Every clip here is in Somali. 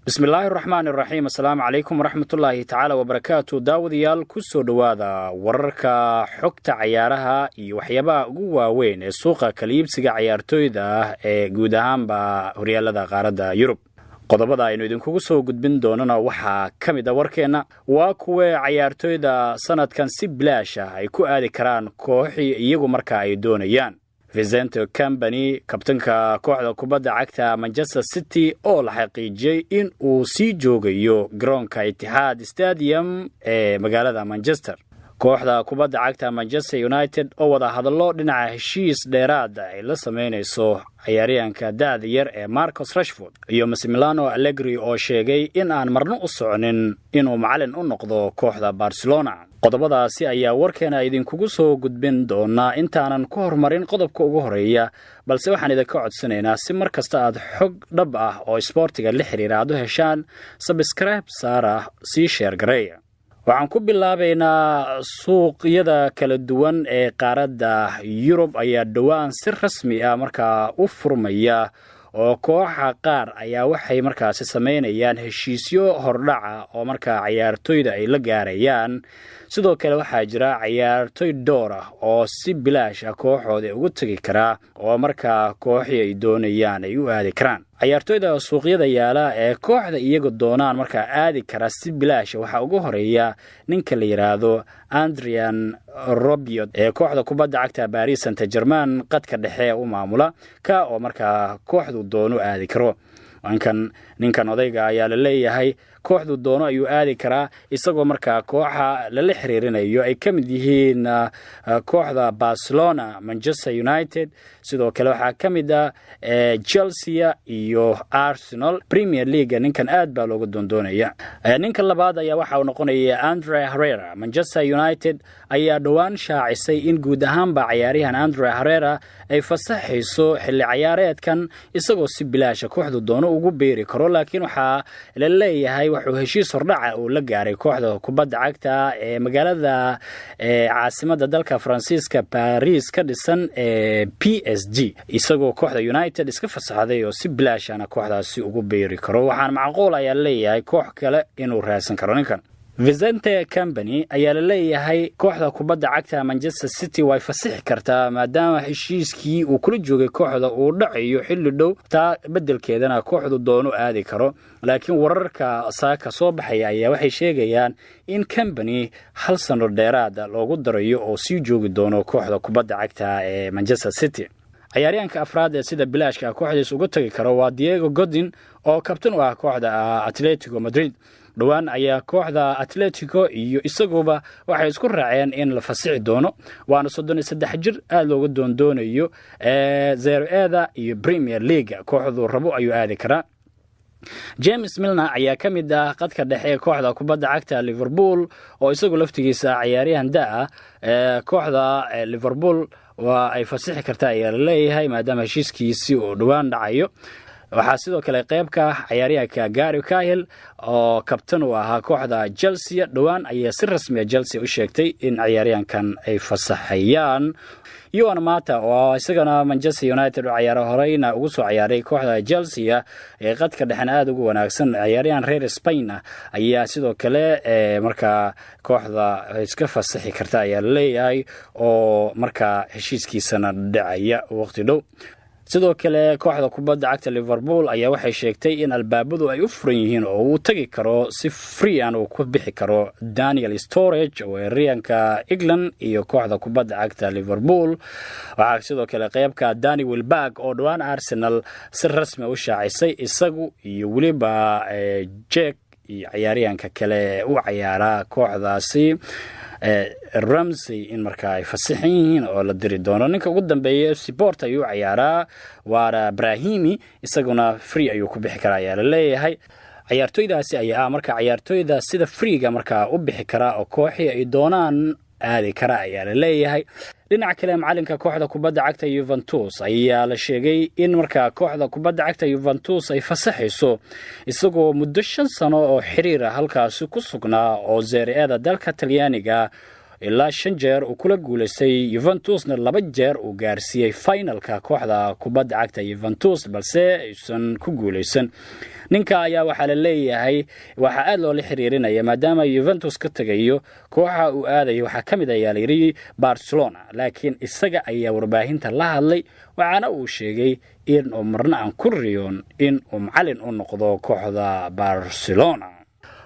Bismillaahi raxmaan iraxiim. Assalaamu calaykum waraxmatullaahi tacaala wabarakaatu. Daawadayaal, ku soo dhowaada wararka xogta cayaaraha iyo waxyaabaha ugu waaweyn ee suuqa kala iibsiga cayaartooyda ah ee guud ahaanba horyaalada qaaradda Yurub. Qodobada aynu idinkugu soo gudbin doonana waxaa ka mid a warkeenna: waa kuwee cayaartooyda sanadkan si bilaash ah ay ku aadi karaan kooxii iyagu marka ay doonayaan? Vincent Kompany, kabtanka kooxda kubadda cagta Manchester City, oo la xaqiijiyey in uu sii joogayo garoonka Etihad Stadium ee magaalada Manchester. Kooxda kubadda cagta Manchester United oo wada hadallo dhinaca heshiis dheeraada ay la sameynayso ciyaaryahanka da'da yar ee Marcus Rashford, iyo Massimiliano Allegri oo sheegay in aan marno u soconin inuu macalin u noqdo kooxda Barcelona. Qodobadaasi ayaa warkeena idinkugu soo gudbin doonaa. Intaanan ku horumarin qodobka ugu horeeya, balse waxaan idinka codsanaynaa, si mar kasta aad xog dhab ah oo isboortiga la xiriira aad u heshaan, subscribe saara, sii share gareeya. Waxaan ku bilaabaynaa suuqyada kala duwan ee qaaradda Yurub ayaa dhowaan si rasmi ah markaa u furmaya, oo kooxa qaar ayaa waxay markaasi sameynayaan heshiisyo hordhaca oo markaa cayaartoyda ay la gaarayaan. Sidoo kale waxaa jira cayaartoy door ah oo si bilaash ah kooxooda ugu tegi karaa, oo markaa kooxii ay doonayaan ay u aadi karaan. Cayaartoyda suuqyada yaala ee kooxda iyaga doonaan markaa aadi kara si bilaasha waxaa ugu horeeya ninka la yidhaahdo Adrien Rabiot ee kooxda kubadda cagta Paris Saint Germain qadka dhexe u maamula, ka oo markaa kooxdu doono aadi karo. Ninkan odayga ayaa la leeyahay kooxdu doono ayuu aadi karaa, isagoo markaa kooxa lala xiriirinayo ay ka mid yihiin kooxda Barcelona, Manchester United, sidoo kale waxaa ka mid ah Chelsea iyo Arsenal. Premier League ninkan aad baa looga doondoonaya. Ninka labaad ayaa waxa uu noqonaya Ander Herrera. Manchester United ayaa dhowaan shaacisay in guud ahaanba cayaaryahan Ander Herrera ay fasaxayso xilli cayaareedkan, isagoo si bilaasha kooxdu doono ugu beeri karo, laakiin waxaa la leeyahay wuxuu heshiis hordhaca uu la gaaray kooxda kubadda cagta ee magaalada caasimada dalka Faransiiska Paris ka dhisan ee PSG, isagoo kooxda United iska fasaxday oo si bilaashana kooxdaasi ugu beeri karo. Waxaana macquul ayaa leeyahay koox kale inuu raadsan karo ninkan. Vincent Kompany ayaa la leeyahay kooxda kubadda cagta Manchester City way fasixi kartaa, maadaama heshiiskii uu kula joogay kooxda uu dhacayo xilli dhow, taa beddelkeedana kooxdu doono aadi karo. Laakiin wararka saaka soo baxaya ayaa waxay sheegayaan in Kompany hal sano dheeraada loogu darayo oo sii joogi doono kooxda kubadda cagta ee Manchester City. Ciyaaryahanka afraad ee sida bilaashka kooxdiis uga tagi karo waa Diego Godin oo kabtan u ah kooxda Atletico Madrid. Dhowaan ayaa kooxda Atletico iyo isaguba waxay isku raaceen in la fasixi doono, waana 33 jir aada looga doondoonayo Serie A-da iyo Premier League. Kooxdu rabo ayuu aadi karaa. James Milner ayaa ka mid ah qadka dhexe ee kooxda kubadda cagta Liverpool, oo isagu laftigiisa ciyaaryahan da ah. Kooxda Liverpool waa ay fasixi kartaa ayaa la leeyahay, maadaama heshiiskiisii uu dhowaan dhacayo. Waxaa sidoo kale qayb ka ah ciyaaryahanka Gary Cahill oo kabtan uu ahaa kooxda Chelsea. Dhowaan ayaa si rasmiya Chelsea u sheegtay in ciyaaryahankan ay fasaxayaan. Juan Mata oo isagana Manchester United u cayaaro, horeyna ugu soo ciyaaray kooxda Chelsea ee qadka dhexena aada ugu wanaagsan, ciyaaryahan reer Spain ah, ayaa sidoo kale markaa kooxda iska fasaxi karta ayaa laleeyahay, oo markaa heshiiskiisana dhacaya waqti dhow. Sidoo kale kooxda kubadda cagta Liverpool ayaa waxay sheegtay in albaabadu ay u furan yihiin oo uu tagi karo, si free an uu ku bixi karo Daniel Sturridge, weeraryahanka England iyo kooxda kubadda cagta Liverpool. Waxaa sidoo kale qeybka Danny Welbeck oo dhowaan Arsenal si rasmi u shaacisay, isagu iyo weliba Jack iyo ciyaaryahanka kale ee u cayaara kooxdaasi Ramsey in markaa ay fasixan yihiin oo la diri doono. Ninka ugu dambeeya FC Porto ayuu ciyaaraa, waana Brahimi, isaguna free ayuu ku bixi karaa ayaa la leeyahay. Ciyaartoydaasi ayaa ah marka ciyaartoyda sida freega markaa u bixi karaa oo kooxii ay doonaan aadi kara ayaa la leeyahay. Dhinaca kale, macalinka kooxda kubadda cagta Juventus ayaa la sheegay in markaa kooxda kubadda cagta Juventus ay fasaxayso, isagoo muddo 5 sano oo xiriira halkaasi ku sugnaa oo Serie A-da dalka Talyaaniga. Ilaa shan jeer uu kula guulaystay Juventusna, laba jeer uu gaarsiiyey finalka kooxda kubadda cagta Juventus, balse aysan ku guulaysan. Ninka ayaa waxaa la leeyahay waxaa aada loola xiriirinaya, maadaama Juventus ka tegayo, kooxa uu aadayo waxaa ka mid ayaa layidhi Barcelona. Laakiin isaga ayaa warbaahinta la hadlay, waxaana uu sheegay in uu marna aan ku riyoon in uu macalin u noqdo kooxda Barcelona.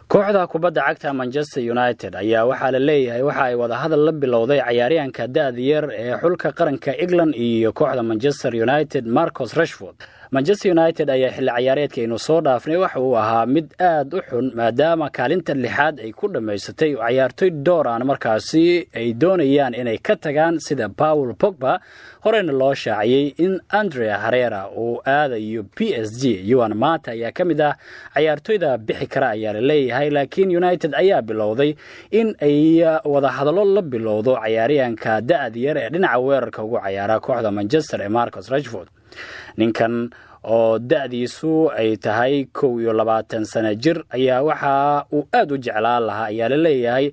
Kooxda kubadda cagta Manchester United ayaa waxaa la leeyahay waxa ay wadahadal la bilowday cayaaryahanka da'da yar ee xulka qaranka England iyo kooxda Manchester United, Marcus Rashford. Manchester United ayaa xilli ciyaareedka aynu soo dhaafnay waxa uu ahaa mid aad u xun, maadaama kaalinta lixaad ay ku dhammaysatay oo cayaartoy door aan markaasi ay doonayaan inay ka tagaan, sida Paul Pogba. Horeyna loo shaaciyey in Andrea Herrera uu aadayo PSG. Juan Mata ayaa ka mid ah cayaartoyda bixi kara ayaa la leeyahay. Laakiin United ayaa bilowday in ay wadahadallo la bilowdo cayaaryahanka da'da yar ee dhinaca weerarka ugu cayaara kooxda Manchester ee Marcus Rashford. Ninkan oo da'diisu ay tahay 21 sano jir ayaa waxa uu aad u jeclaan lahaa ayaa la leeyahay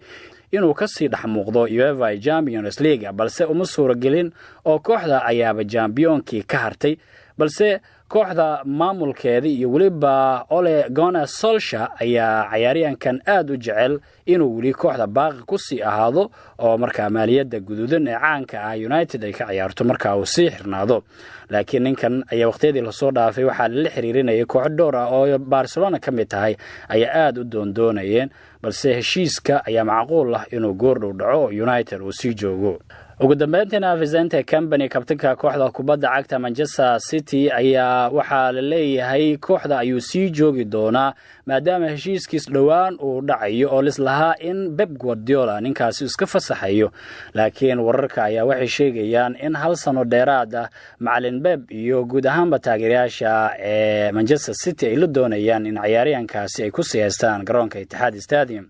inuu kasii dhex muuqdo UEFA Champions League, balse uma suuragelin oo kooxda ayaaba championkii ka hartay. Balse kooxda maamulkeeda iyo weliba Ole Gunnar Solskjaer ayaa cayaaryahankan aad u jecel inuu weli kooxda baaqi kusii ahaado, oo markaa maaliyadda guduudan ee caanka ah United ay ka ciyaarto markaa uu sii xirnaado. Laakiin ninkan ayaa waqtiyadii lasoo dhaafay waxaa lala xiriirinayay kooxo dhowr ah oo Barcelona ka mid tahay ayaa aada u doondoonayeen, balse heshiiska ayaa macquul ah inuu goordhow dhaco oo United uu sii joogo. Ugu dambeyntiina, Vincent Kompany, kabtanka kooxda kubadda cagta Manchester City, ayaa waxaa la leeyahay kooxda ayuu sii joogi doonaa, maadaama heshiiskiis dhowaan uu dhacayo oo lislahaa in Pep Guardiola ninkaasi iska fasaxayo. Laakiin wararka ayaa waxay sheegayaan in hal sano dheeraad ah macalin Pep iyo guud ahaanba taageerayaasha ee Manchester City ay la doonayaan in cayaaryahankaasi ay ku sii haystaan garoonka Etihad Stadium.